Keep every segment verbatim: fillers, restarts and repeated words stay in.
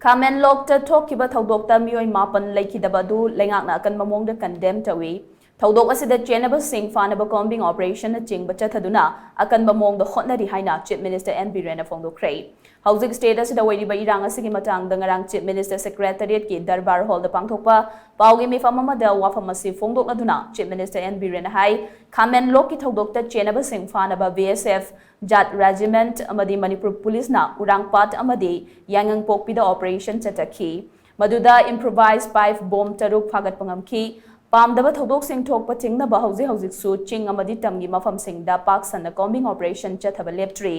ꯈꯥꯃꯦꯟꯂꯣꯛꯇ ꯊꯣꯛꯈꯤꯕ ꯊꯧꯗꯣꯛꯇ ꯃꯤꯑꯣꯏ ꯃꯥꯄꯟ ꯂꯩꯈꯤꯗꯕ ꯑꯗꯨ ꯂꯩꯉꯥꯛꯅ ꯑꯀꯟꯕ ꯃꯑꯣꯡꯗ condemn ꯇꯧꯏ꯫ ꯊꯧꯗꯣꯛ ꯑꯁꯤꯗ ꯆꯦꯟꯅꯕꯁꯤꯡ ꯐꯥꯅꯕ combing operation ꯅꯆꯤꯡꯕ ꯆꯠꯊꯗꯨꯅ ꯑꯀꯟꯕ ꯃꯑꯣꯡꯗ ꯍꯣꯠꯅꯔꯤ ꯍꯥꯏꯅ Chief Minister N Biren ꯅ ꯐꯣꯡꯗꯣꯛꯈ꯭ꯔꯦ꯫ ꯍꯧꯖꯤꯛ state ꯑꯁꯤꯗ ꯑꯣꯏꯔꯤꯕ ꯏꯔꯥꯡ ꯑꯁꯤꯒꯤ ꯃꯇꯥꯡꯗ ꯉꯔꯥꯡ Chief Minister Secretariat ꯀꯤ ꯗꯔꯕꯥꯔ ꯍꯣꯜꯗ ꯄꯥꯡꯊꯣꯛꯄ ꯄꯥꯎꯒꯤ ꯃꯤꯐꯝ ꯑꯃꯗ ꯋꯥꯐꯝ ꯑꯁꯤ ꯐꯣꯡꯗꯣꯛꯂꯗꯨꯅ Chief Minister N Biren ꯅ ꯍꯥꯏ, ꯈꯥꯃꯦꯟꯂꯣꯛꯀꯤ ꯊꯧꯗꯣꯛꯇ ꯆꯦꯟꯅꯕꯁꯤꯡ ꯐꯥꯅꯕ B S F, ꯖꯥꯠ regiment ꯑꯃꯗꯤ ꯃꯅꯤꯄꯨꯔ ꯄꯨꯂꯤꯁꯅ ꯎꯔꯥꯡꯄꯥꯠ ꯑꯃꯗꯤ ꯌꯥꯏꯉꯪꯄꯣꯛꯄꯤꯗ operation ꯆꯠꯊꯈꯤ꯫ ꯃꯗꯨꯗ improvised pipe bomb ꯇꯔꯨꯛ ꯐꯥꯒꯠꯄ ꯉꯝꯈꯤ꯫ ꯄꯥꯝꯗꯕ ꯊꯧꯗꯣꯛꯁꯤꯡ ꯊꯣꯛꯄ ꯊꯤꯡꯅꯕ ꯍꯧꯖꯤꯛ ꯍꯧꯖꯤꯛꯁꯨ ꯆꯤꯡ ꯑꯃꯗꯤ ꯇꯝꯒꯤ ꯃꯐꯝꯁꯤꯡꯗ ꯄꯥꯛ ꯁꯟꯅ combing operation ꯆꯠꯊꯕ ꯂꯦꯞꯇ꯭ꯔꯤ꯫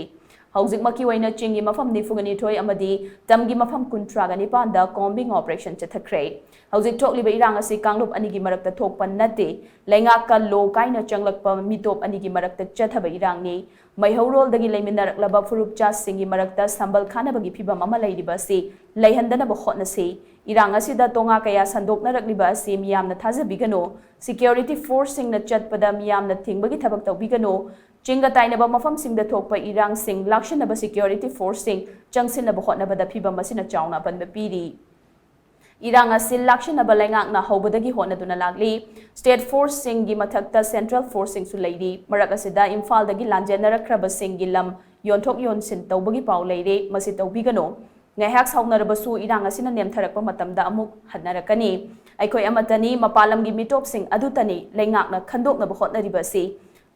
ꯍꯧꯖꯤꯛꯃꯛꯀꯤ ꯑꯣꯏꯅ ꯆꯤꯡꯒꯤ ꯃꯐꯝ ꯅꯤꯐꯨꯒ ꯅꯤꯊꯣꯏ ꯑꯃꯗꯤ ꯇꯝꯒꯤ ꯃꯐꯝ ꯀꯨꯟꯊ꯭ꯔꯥꯒ ꯅꯤꯄꯥꯟꯗ combing operation ꯆꯠꯊꯈ꯭ꯔꯦ꯫ ꯍꯧꯖꯤꯛ ꯊꯣꯛꯂꯤꯕ ꯏꯔꯥꯡ ꯑꯁꯤ ꯀꯥꯡꯂꯨꯞ ꯑꯅꯤꯒꯤ ꯃꯔꯛꯇ ꯊꯣꯛꯄ ꯅꯠꯇꯦ, ꯂꯩꯉꯥꯛꯀ ꯂꯣ ꯀꯥꯏꯅ ꯆꯪꯂꯛꯄ ꯃꯤꯇꯣꯞ ꯑꯅꯤꯒꯤ ꯃꯔꯛꯇ ꯆꯠꯊꯕ ꯏꯔꯥꯡꯅꯤ꯫ ꯃꯩꯍꯧꯔꯣꯜꯗꯒꯤ ꯂꯩꯃꯤꯟꯅꯔꯛꯂꯕ ꯐꯨꯔꯨꯞ ꯖꯥꯠꯁꯤꯡꯒꯤ ꯃꯔꯛꯇ ꯁꯝꯕꯜ ꯈꯥꯅꯕꯒꯤ ꯐꯤꯚꯝ ꯑꯃ ꯂꯩꯔꯤꯕ ꯑꯁꯤ ꯂꯩꯍꯟꯗꯅꯕ ꯍꯣꯠꯅꯁꯤ꯫ ꯏꯔꯥꯡ ꯑꯁꯤꯗ ꯇꯣꯉꯥ ꯀꯌꯥ ꯁꯟꯗꯣꯛꯅꯔꯛꯂꯤꯕ ꯑꯁꯤ ꯃꯤꯌꯥꯝꯅ ꯊꯥꯖꯕꯤꯒꯅꯨ꯫ Security force ꯁꯤꯡꯅ ꯆꯠꯄꯗ ꯃꯤꯌꯥꯝꯅ ꯊꯤꯡꯕꯒꯤ ꯊꯕꯛ ꯇꯧꯕꯤꯒꯅꯨ꯫ ꯆꯤꯡꯒ ꯇꯥꯏꯅꯕ ꯃꯐꯝꯁꯤꯡꯗ ꯊꯣꯛꯄ ꯏꯔꯥꯡꯁꯤꯡ ꯂꯥꯛꯁꯤꯟꯅꯕ security force ꯁꯤꯡ ꯆꯪꯁꯤꯟꯅꯕ ꯍꯣꯠꯅꯕꯗ ꯐꯤꯚꯝ ꯑꯁꯤꯅ ꯆꯥꯎꯅ ꯑꯄꯟꯕ ꯄꯤꯔꯤ꯫ ꯏꯔꯥꯡ ꯑꯁꯤ ꯂꯥꯛꯁꯤꯟꯅꯕ ꯂꯩꯉꯥꯛꯅ ꯍꯧꯕꯗꯒꯤ ꯍꯣꯠꯅꯗꯨꯅ ꯂꯥꯛꯂꯤ꯫ State force ꯁꯤꯡꯒꯤ ꯃꯊꯛꯇ central force ꯁꯤꯡꯁꯨ ꯂꯩꯔꯤ꯫ ꯃꯔꯛ ꯑꯁꯤꯗ ꯏꯝꯐꯥꯜꯗꯒꯤ ꯂꯥꯟꯖꯦꯟꯅꯔꯛꯈ꯭ꯔꯕꯁꯤꯡꯒꯤ ꯂꯝ ꯌꯣꯟꯊꯣꯛ ꯌꯣꯟꯁꯤꯟ ꯇꯧꯕꯒꯤ ꯄꯥꯎ ꯂꯩꯔꯦ꯫ ꯃꯁꯤ ꯇꯧꯕꯤꯒꯅꯨ꯫ ꯉꯥꯏꯍꯥꯛ ꯁꯥꯎꯅꯔꯕꯁꯨ ꯏꯔꯥꯡ ꯑꯁꯤꯅ ꯅꯦꯝꯊꯔꯛꯄ ꯃꯇꯝꯗ ꯑꯃꯨꯛ ꯍꯟꯅꯔꯛꯀꯅꯤ꯫ ꯑꯩꯈꯣꯏ ꯑꯃꯠꯇꯅꯤ, ꯃꯄꯥꯟ ꯂꯝꯒꯤ ꯃꯤꯇꯣꯞꯁꯤꯡ ꯑꯗꯨꯇꯅꯤ ꯂꯩꯉꯥꯛꯅ ꯈꯟꯗꯣꯛꯅꯕ ꯍꯣꯠꯅꯔꯤꯕ ꯑꯁꯤ꯫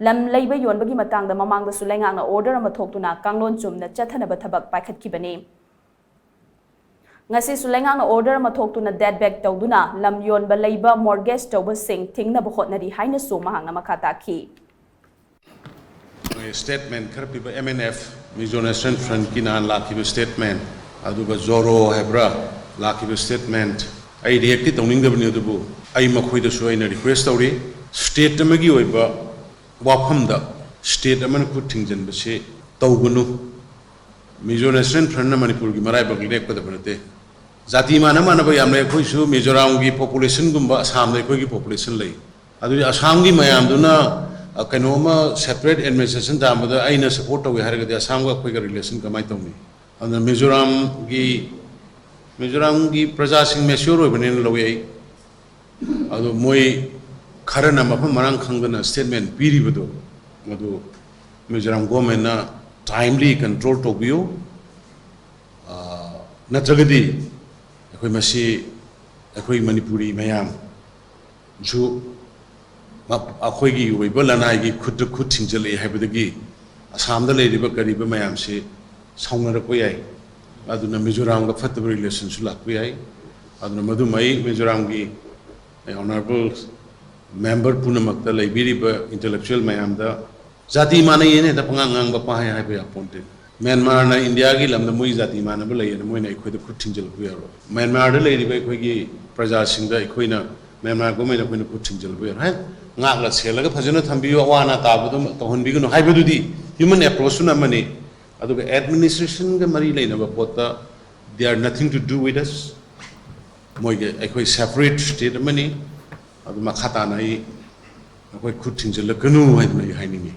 ꯂꯝ ꯂꯩꯕ ꯌꯣꯟꯕꯒꯤ ꯃꯇꯥꯡꯗ ꯃꯃꯥꯡꯗꯁꯨ ꯂꯩꯉꯥꯛꯅ order ꯑꯃ ꯊꯣꯛꯇꯨꯅ ꯀꯥꯡꯂꯣꯟ ꯆꯨꯝꯅ ꯆꯠꯊꯅꯕ ꯊꯕꯛ ꯄꯥꯏꯈꯠꯈꯤꯕꯅꯤ꯫ ꯉꯁꯤꯁꯨ ꯂꯩꯉꯥꯛꯅ order ꯑꯃ ꯊꯣꯛꯇꯨꯅ date back ꯇꯧꯗꯨꯅ ꯂꯝ ꯌꯣꯟꯕ ꯂꯩꯕ, mortgage ꯇꯧꯕꯁꯤꯡ ꯊꯤꯡꯅꯕ ꯍꯣꯠꯅꯔꯤ ꯍꯥꯏꯅꯁꯨ ꯃꯍꯥꯛꯅ ꯃꯈꯥ ꯇꯥꯈꯤ꯫ ꯃꯣꯏ statement ꯈꯔ ꯄꯤꯕ M N F, Mizo National Front ꯀꯤ ꯅꯍꯥꯟ ꯂꯥꯛꯈꯤꯕ statement, ꯑꯗꯨꯒ ꯖꯣꯔꯣ ꯍꯥꯏꯕ꯭ꯔꯥ ꯂꯥꯛꯈꯤꯕ statement, ꯑꯩ react ꯇꯤ ꯇꯧꯅꯤꯡꯗꯕꯅꯤ, ꯑꯗꯨꯕꯨ ꯑꯩ ꯃꯈꯣꯏꯗꯁꯨ ꯑꯩꯅ request ꯇꯧꯔꯤ, state ꯑꯃꯒꯤ ꯑꯣꯏꯕ ꯋꯥꯐꯝꯗ state ꯑꯃꯅ ꯈꯨꯠ ꯊꯤꯡꯖꯤꯟꯕꯁꯤ ꯇꯧꯒꯅꯨ꯫ Mizo National Front ꯅ ꯃꯅꯤꯄꯨꯔꯒꯤ ꯃꯔꯥꯏꯕꯛ ꯂꯦꯞꯀꯗꯕ ꯅꯠꯇꯦ꯫ ꯖꯥꯇꯤ ꯃꯥꯟꯅ ꯃꯥꯟꯅꯕ ꯌꯥꯝ ꯂꯩ꯫ ꯑꯩꯈꯣꯏꯁꯨ ꯃꯤꯖꯣꯔꯥꯝꯒꯤ population ꯒꯨꯝꯕ ꯑꯁꯥꯝꯗ ꯑꯩꯈꯣꯏꯒꯤ population ꯂꯩ꯫ ꯑꯗꯨꯗꯤ ꯑꯁꯥꯝꯒꯤ ꯃꯌꯥꯝꯗꯨꯅ, ꯑ, ꯀꯩꯅꯣꯝꯃ separate administration ꯆꯥꯝꯕꯗ ꯑꯩꯅ support ꯇꯧꯏ ꯍꯥꯏꯔꯒꯗꯤ ꯑꯁꯥꯝꯒ ꯑꯩꯈꯣꯏꯒ relation ꯀꯃꯥꯏꯅ ꯇꯧꯅꯤ? ꯑꯗꯨꯅ ꯃꯤꯖꯣꯔꯥꯝꯒꯤ ꯃꯤꯖꯣꯔꯥꯝꯒꯤ ꯄ꯭ꯔꯖꯥꯁꯤꯡ ꯃꯦꯆ꯭ꯌꯣꯔ ꯑꯣꯏꯕꯅꯦꯅ ꯂꯧꯏ ꯑꯩ꯫ ꯑꯗꯣ ꯃꯣꯏ ꯈꯔꯅ ꯃꯐꯝ ꯃꯔꯥꯡ ꯈꯪꯗꯅ ꯁ꯭ꯇꯦꯠꯃꯦꯟ ꯄꯤꯔꯤꯕꯗꯣ, ꯃꯗꯨ ꯃꯤꯖꯣꯔꯥꯝ ꯒꯣꯔꯃꯦꯟꯅ ꯇꯥꯏꯝꯂꯤ ꯀꯟꯇ꯭ꯔꯣꯜ ꯇꯧꯕꯤꯌꯨ꯫ ꯑ, ꯅꯠꯇ꯭ꯔꯒꯗꯤ ꯑꯩꯈꯣꯏ ꯃꯁꯤ, ꯑꯩꯈꯣꯏ ꯃꯅꯤꯄꯨꯔꯤ ꯃꯌꯥꯝꯁꯨ ꯃ-, ꯑꯩꯈꯣꯏꯒꯤ ꯑꯣꯏꯕ ꯂꯅꯥꯏꯒꯤ ꯈꯨꯠꯇ ꯈꯨꯠ ꯊꯤꯡꯖꯤꯜꯂꯛꯏ ꯍꯥꯏꯕꯗꯒꯤ ꯑꯁꯥꯝꯗ ꯂꯩꯔꯤꯕ ꯀꯔꯤꯕ ꯃꯌꯥꯝꯁꯤ ꯁꯥꯎꯅꯔꯛꯄ ꯌꯥꯏ꯫ ꯑꯗꯨꯅ ꯃꯤꯖꯣꯔꯥꯝꯒ ꯐꯠꯇꯕ ꯔꯤꯂꯦꯁꯟꯁꯨ ꯂꯥꯛꯄ ꯌꯥꯏ꯫ ꯑꯗꯨꯅ ꯃꯗꯨꯃ ꯑꯩ ꯃꯤꯖꯣꯔꯥꯝꯒꯤ ꯑꯣꯅꯔꯦꯕꯜ ꯃꯦꯝꯕꯔ ꯄꯨꯝꯅꯃꯛꯇ, ꯂꯩꯕꯤꯔꯤꯕ ꯏꯟꯇꯦꯂꯦꯛꯆꯨꯋꯦꯜ ꯃꯌꯥꯝꯗ, ꯖꯥꯇꯤ ꯃꯥꯟꯅꯩꯌꯦꯅ ꯍꯦꯛꯇ ꯄꯉꯥꯡ ꯉꯥꯡꯕ, ꯄꯪꯍꯥꯏ ꯍꯥꯏꯕ ꯌꯥꯄꯣꯟꯇꯦ꯫ ꯃ꯭ꯌꯥꯟꯃꯥꯔꯅ ꯏꯟꯗꯤꯌꯥꯒꯤ ꯂꯝꯗ ꯃꯣꯏ ꯖꯥꯇꯤ ꯃꯥꯟꯅꯕ ꯂꯩꯌꯦꯅ ꯃꯣꯏꯅ ꯑꯩꯈꯣꯏꯗ ꯈꯨꯠ ꯊꯤꯡꯖꯤꯜꯂꯛꯄ ꯌꯥꯔꯣꯏ꯫ ꯃ꯭ꯌꯥꯟꯃꯥꯔꯗ ꯂꯩꯔꯤꯕ ꯑꯩꯈꯣꯏꯒꯤ ꯄ꯭ꯔꯖꯥꯁꯤꯡꯗ ꯑꯩꯈꯣꯏꯅ, ꯃ꯭ꯌꯥꯟꯃꯥꯔ ꯒꯣꯔꯃꯦꯟ ꯑꯩꯈꯣꯏꯅ ꯈꯨꯠ ꯊꯤꯡꯖꯤꯜꯂꯛꯄ ꯌꯥꯔꯣꯏ꯫ ꯍꯥꯏ, ꯉꯥꯛꯂ ꯁꯦꯜꯂꯒ ꯐꯖꯅ ꯊꯝꯕꯤꯌꯨ, ꯑꯋꯥ ꯑꯅꯥ ꯇꯥꯕꯗꯣ ꯇꯧꯍꯟꯕꯤꯒꯅꯨ ꯍꯥꯏꯕꯗꯨꯗꯤ ꯍ꯭ꯌꯨꯃꯦꯟ ꯑꯦꯄ꯭ꯔꯣꯆꯇꯨꯅ ꯑꯃꯅꯤ꯫ ꯑꯗꯨꯒ ꯑꯦꯗꯃꯤꯅꯤꯁꯇ꯭ꯔꯦꯁꯟꯒ ꯃꯔꯤ ꯂꯩꯅꯕ ꯄꯣꯠꯇ, they are nothing to do with us꯫ ꯃꯣꯏꯒꯤ, ꯑꯩꯈꯣꯏ ꯁꯦꯄꯔꯦꯠ ꯁ꯭ꯇꯦꯠ ꯑꯃꯅꯤ꯫ ꯑꯗꯨ ꯃꯈꯥ ꯇꯥꯅ ꯑꯩ, ꯑꯩꯈꯣꯏ ꯈꯨꯠ ꯊꯤꯡꯖꯤꯜꯂꯛꯀꯅꯨ ꯍꯥꯏꯗꯅ ꯑꯩ ꯍꯥꯏꯅꯤꯡꯉꯤ꯫